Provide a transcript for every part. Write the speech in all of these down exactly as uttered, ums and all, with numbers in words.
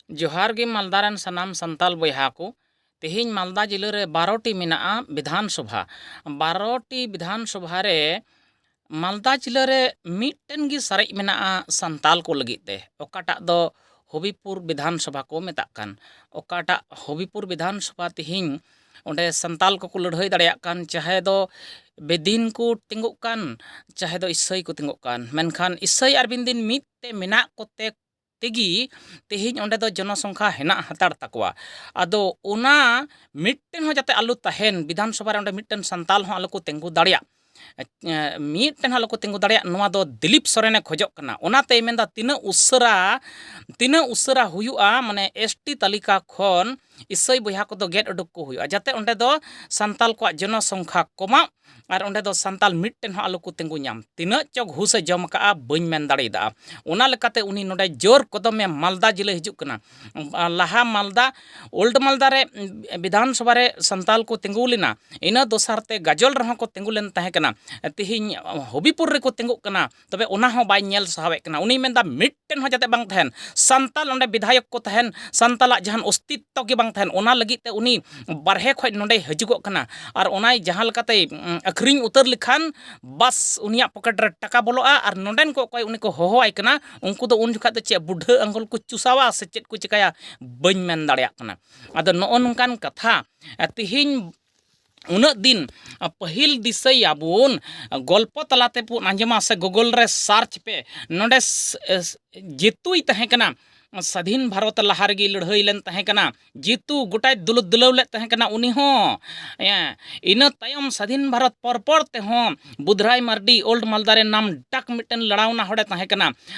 ᱡᱚᱦᱟᱨ ᱜᱮ ᱢᱟᱞᱫᱟ ᱨᱮᱱ ᱥᱟᱱᱟᱢ ᱥᱟᱱᱛᱟᱞ ᱵᱚᱭᱦᱟ ᱠᱚ᱾ ᱛᱮᱦᱮᱧ ᱢᱟᱞᱫᱟ ᱡᱤᱞᱟᱹ ᱨᱮ ᱵᱟᱨᱚ ᱴᱤ ᱢᱮᱱᱟᱜᱼᱟ ᱵᱤᱫᱷᱟᱱ ᱥᱚᱵᱷᱟ᱾ ᱵᱟᱨᱚ ᱴᱤ ᱵᱤᱫᱷᱟᱱ ᱥᱚᱵᱷᱟ ᱨᱮ ᱢᱟᱞᱫᱟ ᱡᱤᱞᱟᱹ ᱨᱮ ᱢᱤᱫᱴᱮᱱ ᱜᱮ ᱥᱟᱨᱮᱡ ᱢᱮᱱᱟᱜᱼᱟ ᱥᱟᱱᱛᱟᱞ ᱠᱚ ᱞᱟᱹᱜᱤᱫ ᱛᱮ, ᱚᱠᱟᱴᱟᱜ ᱫᱚ ᱦᱚᱵᱤᱯᱩᱨ ᱵᱤᱫᱷᱟᱱ ᱥᱚᱵᱷᱟ ᱠᱚ ᱢᱮᱛᱟᱜ ᱠᱟᱱ᱾ ᱚᱠᱟᱴᱟᱜ ᱦᱚᱵᱤᱯᱩᱨ ᱵᱤᱫᱷᱟᱱ ᱥᱚᱵᱷᱟ ᱛᱮᱦᱮᱧ ᱚᱸᱰᱮ ᱥᱟᱱᱛᱟᱞ ᱠᱚᱠᱚ ᱞᱟᱹᱲᱦᱟᱹᱭ ᱫᱟᱲᱮᱭᱟᱜ ᱠᱟᱱ, ᱪᱟᱦᱮ ᱫᱚ ᱵᱮᱫᱤᱱ ᱠᱚ ᱛᱤᱸᱜᱩᱜ ᱠᱟᱱ, ᱪᱟᱦᱮ ᱫᱚ ᱤᱥᱟᱹᱭ ᱠᱚ ᱛᱤᱸᱜᱩᱜ ᱠᱟᱱ, ᱢᱮᱱᱠᱷᱟᱱ ᱤᱥᱟᱹᱭ ᱟᱨ ᱵᱮᱫᱤᱱ ᱢᱤᱫ ᱛᱮ ᱢᱮᱱᱟᱜ ᱠᱚᱛᱮ ᱛᱮᱜᱮ ᱛᱮᱦᱮᱧ ᱚᱸᱰᱮ ᱫᱚ ᱡᱚᱱᱚᱥᱚᱝᱠᱷᱟ ᱦᱮᱱᱟᱜ ᱦᱟᱛᱟᱲ ᱛᱟᱠᱚᱣᱟ᱾ ᱟᱫᱚ ᱚᱱᱟ ᱢᱤᱫᱴᱮᱱ ᱦᱚᱸ ᱡᱟᱛᱮ ᱟᱞᱚ ᱛᱟᱦᱮᱱ, ᱵᱤᱫᱷᱟᱱ ᱥᱚᱵᱷᱟ ᱨᱮ ᱚᱸᱰᱮ ᱢᱤᱫᱴᱮᱱ ᱥᱟᱱᱛᱟᱞ ᱦᱚᱸ ᱟᱞᱚ ᱠᱚ ᱛᱤᱸᱜᱩ ᱫᱟᱲᱮᱭᱟᱜ, ᱮ, ᱢᱤᱫᱴᱮᱱ ᱦᱚᱸ ᱟᱞᱚ ᱠᱚ ᱛᱤᱸᱜᱩ ᱫᱟᱲᱮᱭᱟᱜ, ᱱᱚᱣᱟ ᱫᱚ ᱫᱤᱞᱤᱯ ᱥᱚᱨᱮᱱᱮ ᱠᱷᱚᱡᱚᱜ ᱠᱟᱱᱟ᱾ ᱚᱱᱟᱛᱮᱭ ᱢᱮᱱᱫᱟ ᱛᱤᱱᱟᱹᱜ ᱩᱥᱟᱹᱨᱟ, ᱛᱤᱱᱟᱹᱜ ᱩᱥᱟᱹᱨᱟ ᱦᱩᱭᱩᱜᱼᱟ, ᱢᱟᱱᱮ ᱮᱥ ᱴᱤ ᱛᱟᱹᱞᱤᱠᱟ ᱠᱷᱚᱱ ᱤᱥᱟᱹᱭ ᱵᱚᱭᱦᱟ ᱠᱚᱫᱚ ᱜᱮᱫ ᱩᱰᱩᱠ ᱠᱚ ᱦᱩᱭᱩᱜᱼᱟ, ᱡᱟᱛᱮ ᱚᱸᱰᱮ ᱫᱚ ᱥᱟᱱᱛᱟᱞ ᱠᱚᱣᱟᱜ ᱡᱚᱱᱚᱥᱚᱝᱠᱷᱟ ᱠᱚᱢᱟᱜ ᱟᱨ ᱚᱸᱰᱮ ᱫᱚ ᱥᱟᱱᱛᱟᱞ ᱢᱤᱫᱴᱮᱱ ᱦᱚᱸ ᱟᱞᱚ ᱠᱚ ᱛᱤᱸᱜᱩ ᱧᱟᱢ᱾ ᱛᱤᱱᱟᱹᱜ ᱪᱚ ᱜᱷᱩᱥᱮ ᱡᱚᱢ ᱠᱟᱜᱼᱟ, ᱵᱟᱹᱧ ᱢᱮᱱ ᱫᱟᱲᱮᱭᱟᱫᱟ᱾ ᱚᱱᱟ ᱞᱮᱠᱟᱛᱮ ᱩᱱᱤ ᱱᱚᱰᱮ ᱡᱳᱨ ᱠᱚᱫᱚᱢᱮ ᱢᱟᱞᱫᱟ ᱡᱤᱞᱟᱹ ᱦᱤᱡᱩᱜ ᱠᱟᱱᱟ᱾ ᱞᱟᱦᱟ ᱢᱟᱞᱫᱟ, ᱳᱞᱰ ᱢᱟᱞᱫᱟ ᱨᱮ ᱵᱤᱫᱷᱟᱱ ᱥᱚᱵᱷᱟ ᱨᱮ ᱥᱟᱱᱛᱟᱞ ᱠᱚ ᱛᱤᱸᱜᱩ ᱞᱮᱱᱟ, ᱤᱱᱟᱹ ᱫᱚᱥᱟᱨ ᱛᱮ ᱜᱟᱡᱚᱞ ᱨᱮᱦᱚᱸ ᱠᱚ ᱛᱤᱸᱜᱩ ᱞᱮᱱ ᱛᱟᱦᱮᱸ ᱠᱟᱱᱟ᱾ ᱛᱮᱦᱮᱧ ᱦᱚᱵᱤᱯᱩᱨ ᱨᱮᱠᱚ ᱛᱤᱸᱜᱩᱜ ᱠᱟᱱᱟ, ᱛᱚᱵᱮ ᱚᱱᱟ ᱦᱚᱸ ᱵᱟᱭ ᱧᱮᱞ ᱥᱟᱦᱟᱣᱮᱫ ᱠᱟᱱᱟ᱾ ᱩᱱᱤᱭ ᱢᱮᱱᱫᱟ ᱢᱤᱫᱴᱮᱱ ᱦᱚᱸ ᱡᱟᱛᱮ ᱵᱟᱝ ᱛᱟᱦᱮᱱ, ᱥᱟᱱᱛᱟᱞ ᱚᱸᱰᱮ ᱵᱤᱫᱷᱟᱭᱚᱠ ᱠᱚ ᱛᱟᱦᱮᱱ, ᱥᱟᱱᱛᱟᱞᱟᱜ ᱡᱟᱦᱟᱱ ᱚᱥᱛᱤᱛᱛᱚ ᱜᱮ ᱵᱟᱝ ᱛᱟᱦᱮᱱ, ᱚᱱᱟ ᱞᱟᱹᱜᱤᱫ ᱛᱮ ᱩᱱᱤ ᱵᱟᱨᱦᱮ ᱠᱷᱚᱱ ᱱᱚᱰᱮᱭ ᱦᱤᱡᱩᱜᱚᱜ ᱠᱟᱱᱟ᱾ ᱟᱨ ᱚᱱᱟᱭ ᱡᱟᱦᱟᱸ ᱞᱮᱠᱟᱛᱮᱭ, ᱩᱸ, ᱟᱹᱠᱷᱨᱤᱧ ᱩᱛᱟᱹᱨ ᱞᱮᱠᱷᱟᱱ ᱵᱟᱥ ᱩᱱᱤᱭᱟᱜ ᱯᱚᱠᱮᱴ ᱨᱮ ᱴᱟᱠᱟ ᱵᱚᱞᱚᱜᱼᱟ᱾ ᱟᱨ ᱱᱚᱰᱮᱱ ᱠᱚ ᱚᱠᱚᱭ ᱩᱱᱤ ᱠᱚ ᱦᱚᱦᱚᱣᱟᱭ ᱠᱟᱱᱟ, ᱩᱱᱠᱩ ᱫᱚ ᱩᱱ ᱡᱚᱠᱷᱟᱡ ᱫᱚ ᱪᱮᱫ ᱵᱩᱰᱷᱟᱹ ᱟᱝᱜᱩᱞ ᱠᱚ ᱪᱩᱥᱟᱣᱟ ᱥᱮ ᱪᱮᱫ ᱠᱚ ᱪᱤᱠᱟᱹᱭᱟ, ᱵᱟᱹᱧ ᱢᱮᱱ ᱫᱟᱲᱮᱭᱟᱜ ᱠᱟᱱᱟ᱾ ᱟᱫᱚ ᱱᱚᱜᱼᱚ ᱱᱚᱝᱠᱟᱱ ᱠᱟᱛᱷᱟ, ᱟ, ᱛᱮᱦᱮᱧ ᱩᱱᱟᱹᱜ ᱫᱤᱱ, ᱟ, ᱯᱟᱹᱦᱤᱞ ᱫᱤᱥᱟᱹᱭᱟᱵᱚᱱ, ᱟ, ᱜᱚᱞᱯᱚ ᱛᱟᱞᱟ ᱛᱮᱵᱚᱱ ᱟᱸᱡᱚᱢᱟ ᱥᱮ Google ᱨᱮ search ᱯᱮ, ᱱᱚᱰᱮ ᱥ-, ᱮ, ᱥ-, ᱡᱮᱛᱩᱭ ᱛᱟᱦᱮᱸ ᱠᱟᱱᱟ, ᱥᱟᱫᱷᱤᱱ ᱵᱷᱟᱨᱚᱛ ᱞᱟᱦᱟ ᱨᱮᱜᱮ ᱞᱟᱹᱲᱦᱟᱹᱭ ᱞᱮᱱ ᱛᱟᱦᱮᱸ ᱠᱟᱱᱟ, ᱡᱮᱛᱩ ᱜᱚᱴᱟᱭ ᱫᱩᱞᱟᱹᱣ, ᱫᱩᱞᱟᱹᱣ ᱞᱮᱫ ᱛᱟᱦᱮᱸ ᱠᱟᱱᱟ ᱩᱱᱤ ᱦᱚᱸ᱾ ᱮ, ᱤᱱᱟᱹ ᱛᱟᱭᱚᱢ ᱥᱟᱫᱷᱤᱱ ᱵᱷᱟᱨᱚᱛ ᱯᱚᱨ ᱯᱚᱨ ᱛᱮᱦᱚᱸ ᱵᱩᱫᱷᱨᱟᱭ ᱢᱟᱨᱰᱤ ᱳᱞᱰ ᱢᱟᱞᱫᱟ ᱨᱮ ᱱᱟᱢ ᱰᱟᱠ ᱢᱤᱫᱴᱮᱱ ᱞᱟᱲᱟᱣᱱᱟ ᱦᱚᱲᱮ ᱛᱟᱦᱮᱸ ᱠᱟᱱᱟ᱾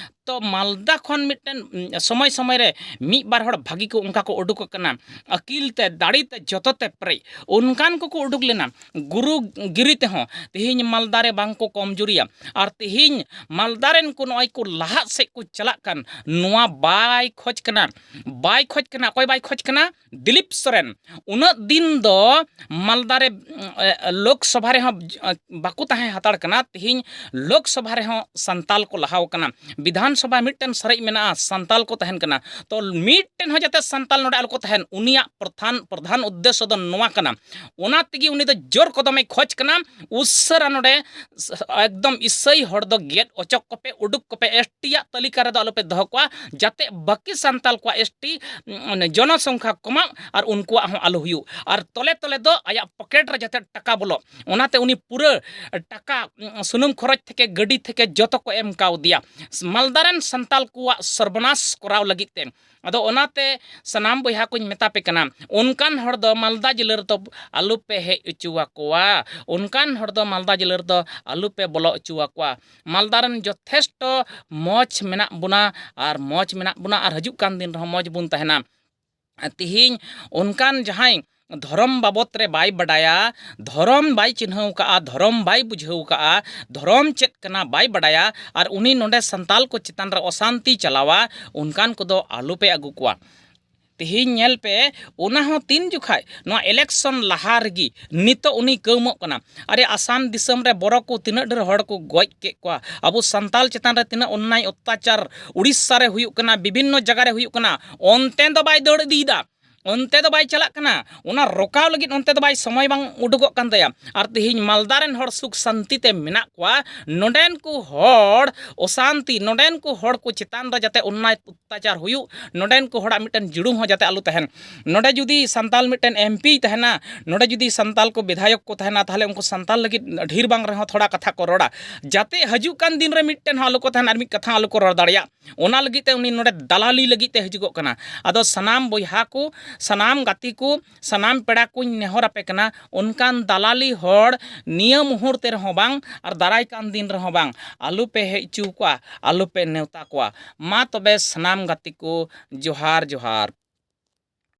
ᱛᱚ ᱢᱟᱞᱫᱟ ᱠᱷᱚᱱ ᱢᱤᱫᱴᱮᱱ, ᱩᱸ, ᱥᱚᱢᱚᱭ ᱥᱚᱢᱚᱭ ᱨᱮ ᱢᱤᱫ ᱵᱟᱨ ᱦᱚᱲ ᱵᱷᱟᱹᱜᱤ ᱠᱚ ᱚᱱᱠᱟ ᱠᱚ ᱩᱰᱩᱠ ᱟᱠᱟᱱᱟ, ᱟᱹᱠᱤᱞ ᱛᱮ, ᱫᱟᱲᱮ ᱛᱮ, ᱡᱚᱛᱚ ᱛᱮ ᱯᱮᱨᱮᱡ ᱚᱱᱠᱟᱱ ᱠᱚᱠᱚ ᱩᱰᱩᱠ ᱞᱮᱱᱟ᱾ ᱜᱩᱨᱩ ᱜᱤᱨᱤ ᱛᱮᱦᱚᱸ ᱛᱮᱦᱮᱧ ᱢᱟᱞᱫᱟ ᱨᱮ ᱵᱟᱝ ᱠᱚ ᱠᱚᱢ ᱡᱩᱨᱤᱭᱟ᱾ ᱟᱨ ᱛᱮᱦᱮᱧ ᱢᱟᱞᱫᱟ ᱨᱮᱱ ᱠᱚ ᱱᱚᱜᱼᱚᱭ ᱠᱚ ᱞᱟᱦᱟᱜ ᱥᱮᱫ ᱠᱚ ᱪᱟᱞᱟᱜ ᱠᱟᱱ, ᱱᱚᱣᱟ ᱵᱟᱭ ᱵᱟᱭ ᱠᱷᱚᱡᱽ ᱠᱟᱱᱟ, ᱵᱟᱭ ᱠᱷᱚᱡᱽ ᱠᱟᱱᱟ᱾ ᱚᱠᱚᱭ ᱵᱟᱭ ᱠᱷᱚᱡᱽ ᱠᱟᱱᱟ? ᱫᱤᱞᱤᱯ ᱥᱚᱨᱮᱱ᱾ ᱩᱱᱟᱹᱜ ᱫᱤᱱ ᱫᱚ ᱢᱟᱞᱫᱟ ᱨᱮ, ᱮ, ᱞᱳᱠᱥᱚᱵᱷᱟ ᱨᱮᱦᱚᱸ, ᱮ, ᱵᱟᱠᱚ ᱛᱟᱦᱮᱸ ᱦᱟᱛᱟᱲ ᱠᱟᱱᱟ᱾ ᱛᱤᱦᱤᱧ ᱞᱳᱠᱥᱚᱵᱷᱟ ᱨᱮᱦᱚᱸ ᱥᱟᱱᱛᱟᱞ ᱠᱚ ᱞᱟᱦᱟᱣ ᱠᱟᱱᱟ᱾ ᱵᱤᱫᱷᱟᱱ ᱥᱚᱵᱷᱟ ᱢᱤᱫᱴᱮᱱ ᱥᱟᱨᱮᱡ ᱢᱮᱱᱟᱜᱼᱟ, ᱥᱟᱱᱛᱟᱞ ᱠᱚ ᱛᱟᱦᱮᱱ ᱠᱟᱱᱟ᱾ ᱛᱚ ᱢᱤᱫᱴᱮᱱ ᱦᱚᱸ ᱡᱟᱛᱮ ᱥᱟᱱᱛᱟᱞ ᱱᱚᱰᱮ ᱟᱞᱚ ᱠᱚ ᱛᱟᱦᱮᱱ, ᱩᱱᱤᱭᱟᱜ ᱯᱨᱚᱫᱷᱟᱱ, ᱯᱨᱚᱫᱷᱟᱱ ᱩᱫᱽᱫᱮᱥᱥᱚ ᱫᱚ ᱱᱚᱣᱟ ᱠᱟᱱᱟ᱾ ᱚᱱᱟ ᱛᱮᱜᱮ ᱩᱱᱤ ᱫᱚ ᱡᱳᱨ ᱠᱚᱫᱚᱢᱮ ᱠᱷᱚᱡᱽ ᱠᱟᱱᱟ, ᱩᱥᱟᱹᱨᱟ ᱱᱚᱰᱮ ᱮᱠᱫᱚᱢ ᱤᱥᱟᱹᱭ ᱦᱚᱲ ᱫᱚ ᱜᱮᱫ ᱚᱪᱚᱜ ᱠᱚᱯᱮ, ᱩᱰᱩᱠ ᱠᱚᱯᱮ, ᱮᱥ ᱴᱤ ᱭᱟᱜ ᱛᱟᱹᱞᱤᱠᱟ ᱨᱮᱫᱚ ᱟᱞᱚᱯᱮ ᱫᱚᱦᱚ ᱠᱚᱣᱟ, ᱡᱟᱛᱮ ᱵᱟᱹᱠᱤ ᱥᱟᱱᱛᱟᱞ ᱠᱚᱣᱟᱜ, ᱮᱥ ᱴᱤ, ᱩᱸ, ᱡᱚᱱᱚᱥᱚᱝᱠᱷᱟ ᱠᱚᱢᱟᱜ ᱟᱨ ᱩᱱᱠᱩᱣᱟᱜ ᱦᱚᱸ ᱟᱞᱚ ᱦᱩᱭᱩᱜ᱾ ᱟᱨ ᱛᱚᱞᱮ ᱛᱚᱞᱮ ᱫᱚ ᱟᱭᱟᱜ ᱯᱚᱠᱮᱴ ᱨᱮ ᱡᱟᱛᱮ ᱴᱟᱠᱟ ᱵᱚᱞᱚᱜ, ᱚᱱᱟᱛᱮ ᱩᱱᱤ ᱯᱩᱨᱟᱹ ᱴᱟᱠᱟ, ᱩᱸ, ᱥᱩᱱᱩᱢ ᱠᱷᱚᱨᱚᱪ ᱛᱷᱮᱠᱮ, ᱜᱟᱹᱰᱤ ᱛᱷᱮᱠᱮ ᱡᱚᱛᱚ ᱠᱚ ᱮᱢ ᱠᱟᱣᱫᱮᱭᱟ ᱢᱟᱞᱫᱟ ᱨᱮᱱ ᱥᱟᱱᱛᱟᱞ ᱠᱚᱣᱟᱜ ᱥᱚᱨᱵᱚᱱᱟᱥ ᱠᱚᱨᱟᱣ ᱞᱟᱹᱜᱤᱫ ᱛᱮ᱾ ᱟᱫᱚ ᱚᱱᱟᱛᱮ ᱥᱟᱱᱟᱢ ᱵᱚᱭᱦᱟ ᱠᱚᱧ ᱢᱮᱛᱟ ᱯᱮ ᱠᱟᱱᱟ, ᱚᱱᱠᱟᱱ ᱦᱚᱲ ᱫᱚ ᱢᱟᱞᱫᱟ ᱡᱤᱞᱟᱹ ᱨᱮᱫᱚ ᱟᱞᱚ ᱯᱮ ᱦᱮᱡ ᱦᱚᱪᱚ ᱟᱠᱚᱣᱟ, ᱚᱱᱠᱟᱱ ᱦᱚᱲ ᱫᱚ ᱢᱟᱞᱫᱟ ᱡᱤᱞᱟᱹ ᱨᱮᱫᱚ ᱟᱞᱚ ᱯᱮ ᱵᱚᱞᱚ ᱦᱚᱪᱚ ᱟᱠᱚᱣᱟ᱾ ᱢᱟᱞᱫᱟ ᱨᱮᱱ ᱡᱚᱛᱷᱮᱥᱴᱚ ᱢᱚᱡᱽ ᱢᱮᱱᱟᱜ ᱵᱚᱱᱟ ᱟᱨ ᱢᱚᱡᱽ ᱢᱮᱱᱟᱜ ᱵᱚᱱᱟ ᱟᱨ ᱦᱤᱡᱩᱜ ᱠᱟᱱ ᱫᱤᱱ ᱨᱮᱦᱚᱸ ᱢᱚᱡᱽ ᱵᱚᱱ ᱛᱟᱦᱮᱱᱟ᱾ ᱛᱤᱦᱤᱧ ᱚᱱᱠᱟᱱ ᱡᱟᱦᱟᱸᱭ ᱫᱷᱚᱨᱚᱢ ᱵᱟᱵᱚᱛ ᱨᱮ ᱵᱟᱭ ᱵᱟᱰᱟᱭᱟ, ᱫᱷᱚᱨᱚᱢ ᱵᱟᱭ ᱪᱤᱱᱦᱟᱹᱣ ᱠᱟᱜᱼᱟ, ᱫᱷᱚᱨᱚᱢ ᱵᱟᱭ ᱵᱩᱡᱷᱟᱹᱣ ᱠᱟᱜᱼᱟ, ᱫᱷᱚᱨᱚᱢ ᱪᱮᱫ ᱠᱟᱱᱟ ᱵᱟᱭ ᱵᱟᱰᱟᱭᱟ, ᱟᱨ ᱩᱱᱤ ᱱᱚᱰᱮ ᱥᱟᱱᱛᱟᱞ ᱠᱚ ᱪᱮᱛᱟᱱ ᱨᱮ ᱚᱥᱟᱱᱛᱤ ᱪᱟᱞᱟᱣᱟ, ᱚᱱᱠᱟᱱ ᱠᱚᱫᱚ ᱟᱞᱚᱯᱮ ᱟᱹᱜᱩ ᱠᱚᱣᱟ᱾ ᱛᱤᱦᱤᱧ ᱧᱮᱞ ᱯᱮ, ᱚᱱᱟ ᱦᱚᱸ ᱛᱤᱱ ᱡᱚᱠᱷᱟᱡ ᱱᱚᱣᱟ election ᱞᱟᱦᱟ ᱨᱮᱜᱮ ᱱᱤᱛᱚᱜ ᱩᱱᱤ ᱠᱟᱹᱣᱢᱚᱜ ᱠᱟᱱᱟ᱾ ᱟᱨᱮ, ᱟᱥᱟᱢ ᱫᱤᱥᱚᱢ ᱨᱮ ᱵᱚᱨᱚ ᱠᱚ ᱛᱤᱱᱟᱹᱜ ᱰᱷᱮᱨ ᱦᱚᱲ ᱠᱚ ᱜᱚᱡ ᱠᱮᱫ ᱠᱚᱣᱟ, ᱟᱵᱚ ᱥᱟᱱᱛᱟᱞ ᱪᱮᱛᱟᱱ ᱨᱮ ᱛᱤᱱᱟᱹᱜ ᱚᱱᱱᱟᱭ ᱚᱛᱛᱟᱪᱟᱨ ᱩᱲᱤᱥᱥᱟ ᱨᱮ ᱦᱩᱭᱩᱜ ᱠᱟᱱᱟ, ᱵᱤᱵᱷᱤᱱᱱᱚ ᱡᱟᱭᱜᱟ ᱨᱮ ᱦᱩᱭᱩᱜ ᱠᱟᱱᱟ, ᱚᱱᱛᱮ ᱫᱚ ᱵᱟᱭ ᱫᱟᱹᱲ ᱤᱫᱤᱭᱮᱫᱟ, ᱚᱱᱛᱮ ᱫᱚ ᱵᱟᱭ ᱪᱟᱞᱟᱜ ᱠᱟᱱᱟ᱾ ᱚᱱᱟ ᱨᱚᱠᱟᱣ ᱞᱟᱹᱜᱤᱫ ᱚᱱᱛᱮ ᱫᱚ ᱵᱟᱭ ᱥᱚᱢᱚᱭ ᱵᱟᱝ ᱩᱰᱩᱠᱚᱜ ᱠᱟᱱ ᱛᱟᱭᱟ᱾ ᱟᱨ ᱛᱤᱦᱤᱧ ᱢᱟᱞᱫᱟ ᱨᱮᱱ ᱦᱚᱲ ᱥᱩᱠ ᱥᱟᱱᱛᱤ ᱛᱮ ᱢᱮᱱᱟᱜ ᱠᱚᱣᱟ, ᱱᱚᱰᱮᱱ ᱠᱚ ᱦᱚᱲ ᱚᱥᱟᱱᱛᱤ, ᱱᱚᱰᱮᱱ ᱠᱚ ᱦᱚᱲ ᱠᱚ ᱪᱮᱛᱟᱱ ᱨᱮ ᱡᱟᱛᱮ ᱚᱱᱱᱟᱭ ᱚᱛᱛᱟᱪᱟᱨ ᱦᱩᱭᱩᱜ, ᱱᱚᱰᱮᱱ ᱠᱚ ᱦᱚᱲᱟᱜ ᱢᱤᱫᱴᱮᱱ ᱡᱩᱲᱩ ᱦᱚᱸ ᱡᱟᱛᱮ ᱟᱞᱚ ᱛᱟᱦᱮᱱ᱾ ᱱᱚᱰᱮ ᱡᱩᱫᱤ ᱥᱟᱱᱛᱟᱞ ᱢᱤᱫᱴᱮᱱ ᱮᱢ ᱯᱤᱭ ᱛᱟᱦᱮᱱᱟ, ᱱᱚᱰᱮ ᱡᱩᱫᱤ ᱥᱟᱱᱛᱟᱞ ᱠᱚ ᱵᱤᱫᱷᱟᱭᱚᱠ ᱠᱚ ᱛᱟᱦᱮᱱᱟ, ᱛᱟᱦᱚᱞᱮ ᱩᱱᱠᱩ ᱥᱟᱱᱛᱟᱞ ᱞᱟᱹᱜᱤᱫ ᱰᱷᱮᱨ ᱵᱟᱝ ᱨᱮᱦᱚᱸ ᱛᱷᱚᱲᱟ ᱠᱟᱛᱷᱟ ᱠᱚ ᱨᱚᱲᱟ, ᱡᱟᱛᱮ ᱦᱤᱡᱩᱜ ᱠᱟᱱ ᱫᱤᱱ ᱨᱮ ᱢᱤᱫᱴᱮᱱ ᱦᱚᱸ ᱟᱞᱚ ᱠᱚ ᱛᱟᱦᱮᱱ ᱟᱨ ᱢᱤᱫ ᱠᱟᱛᱷᱟ ᱟᱞᱚ ᱠᱚ ᱨᱚᱲ ᱫᱟᱲᱮᱭᱟᱜ᱾ ᱚᱱᱟ ᱞᱟᱹᱜᱤᱫ ᱛᱮ ᱩᱱᱤ ᱱᱚᱰᱮ ᱫᱟᱞᱟᱞᱤ ᱞᱟᱹᱜᱤᱫ ᱛᱮ ᱦᱤᱡᱩᱜᱚᱜ ᱠᱟᱱᱟ᱾ ᱟᱫᱚ ᱥᱟᱱᱟᱢ ᱵᱚᱭᱦᱟ ᱠᱚ, ᱥᱟᱱᱟᱢ ᱜᱟᱛᱮ ᱠᱚ, ᱥᱟᱱᱟᱢ ᱯᱮᱲᱟ ᱠᱚᱧ ᱱᱮᱦᱚᱨ ᱟᱯᱮ ᱠᱟᱱᱟ, ᱚᱱᱠᱟᱱ ᱫᱟᱞᱟᱞᱤ ᱦᱚᱲ ᱱᱤᱭᱟᱹ ᱢᱩᱦᱩᱨᱛᱮ ᱨᱮᱦᱚᱸ ᱵᱟᱝ ᱟᱨ ᱫᱟᱨᱟᱭ ᱠᱟᱱ ᱫᱤᱱ ᱨᱮᱦᱚᱸ ᱵᱟᱝ, ᱟᱞᱚ ᱯᱮ ᱦᱮᱡ ᱦᱚᱪᱚ ᱠᱚᱣᱟ, ᱟᱞᱚ ᱯᱮ ᱱᱮᱣᱛᱟ ᱠᱚᱣᱟ᱾ ᱢᱟ ᱛᱚᱵᱮ ᱥᱟᱱᱟᱢ ᱜᱟᱛᱮ ᱠᱚ, ᱡᱚᱦᱟᱨ ᱡᱚᱦᱟᱨ᱾